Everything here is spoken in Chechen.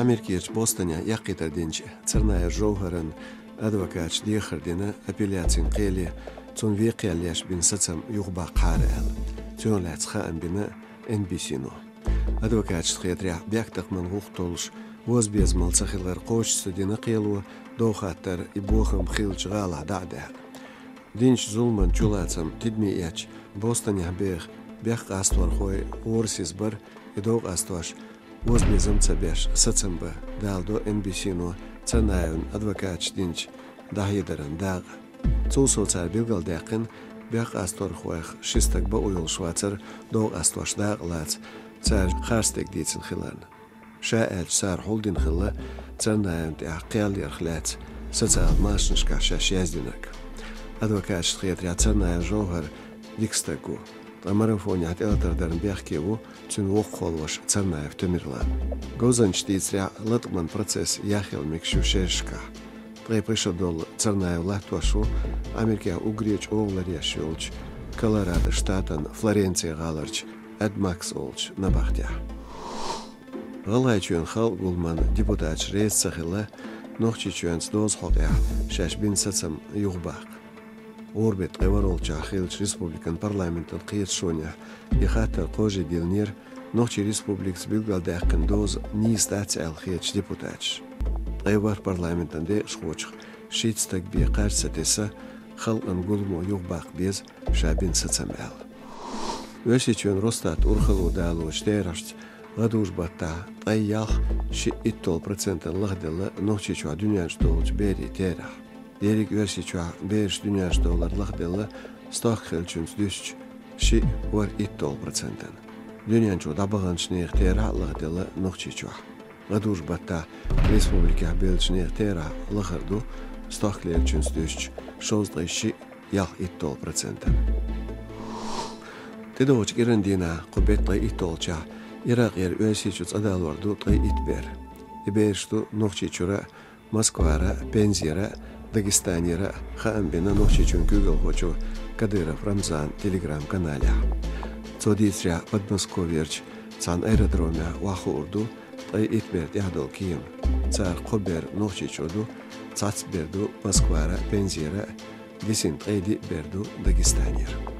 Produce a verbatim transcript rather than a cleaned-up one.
Америкерчу Бостонехь эккхийтар динчу Царнаев Жовхаран адвокаташа дехар дина апелляцин кхеле, цунна вен кхел еш бина сацам юхабаккхахьара аьлла. Цунах лаьцна хаам бина Эн Би Си-но. Адвокаташна хетарехь, бехктакхаман гӀуллакх толлуш, вон безамал ца хилар кхочушдина кхело, дов хаттар и бохам хиллачу гӀалахь дӀа а даьхьна. Динчу зуламан чулацам тидаме эцча, Бостонехь беха бехккъасторхой гӀорасиз бара, и дов къастош, вон безам ца беш, сацам бан, даладо Эн Би Си-но Царнаевн адвокаташа динчу дӀахьедаран дакъа. Цул сов цара билгалдаьккхина, бехккъасторхойх ши стаг бакъо йолуш вацара, дов къастош дакъа лаца, цара харц стаг дийцина хиларна. Ша аьлча, цара хьулдина хилла Царнаевна тӀехь кхел ярх лаьцна социал машанашкахь шаьш яздинарг. Адвокаташна хетарехь, Царнаев Жовхар дика стаг ву, ткъа марафонехь тӀелатар дарна бехке ву цуьнан воккхаха волу ваша Царнаев Тамерлан. Говзанчаша дийцарехь, латкъаман процесс яхъяла мегаш ю шерашкахь. Ткъе пхи шо долу Царнаев латтош ву Америкехь уггаре чӀогӀа ларъеш йолчу Колорадо штатан Флоренци гӀаларчу Адмакс олучу набахтехь. ГӀалгӀайчоьнан халкъан гуламан депутаташ реза ца хилла Нохчийчоьнца доза хьокъехь шаьш бина сацам юхабаккха. ГӀуран беттан ткъе ворхӀалгӀачохь хиллачу республикан парламентан кхеташонехь и хаттар кхожадиллинера, Нохчийн республикаца билгалдаьккхина доза нийса дац аьлла хеташ депутаташа. Ткъе ворхӀ парламентан декъашхочух шийтта стаг бен кхаж ца тесна, халкъан гуламо юхабаккха беза ша бина сацам аьлла. Оьрсийчоьнан Росстатан урхалло далочу терахьашца, гӀадужу-баттахь ткъе ялх шиъ итталгӀа процентана лахделла Нохчийчохь дуьнен чу долчу берийн терахь. Дерриг Оьрсийчохь бераш дуьнен чу довлар лахделла стохка хиллачуьнца дуьстича шиъ ворхӀ итталгӀа процентана. Дуьнен чу дӀабаханчу нехан терахь а лахделла Нохчийчохь. ГӀадужу-баттахь республикехь бевллачу нехан терахь лахара ду стохка лелачуьнца дуьстича шовзткъе шиъ ялх итталгӀа процентана. ТӀедогӀучу кӀиран дийнахь, кху беттан ткъе итталгӀачохь, Иракъера Оьрсийчу цӀа далор ду ткъе итт бер. И бераш ду Нохчийчуьра а, Москвара а, Пензера а, Дагестанера а, хаам бина Нохчийчоьнан куьйгалхочо Кадыров Рамзанан Telegram-каналехь. Цо дийцарехь, Подмосковьерчу цхьана аэродромехь охьахуур ду ткъе итт бер тӀехь долу кема. Царах кхо бер Нохчийчуьра ду, цхьацца бер ду Москвара а, Пензера а, дисина ткъе диъ бер ду Дагестанера.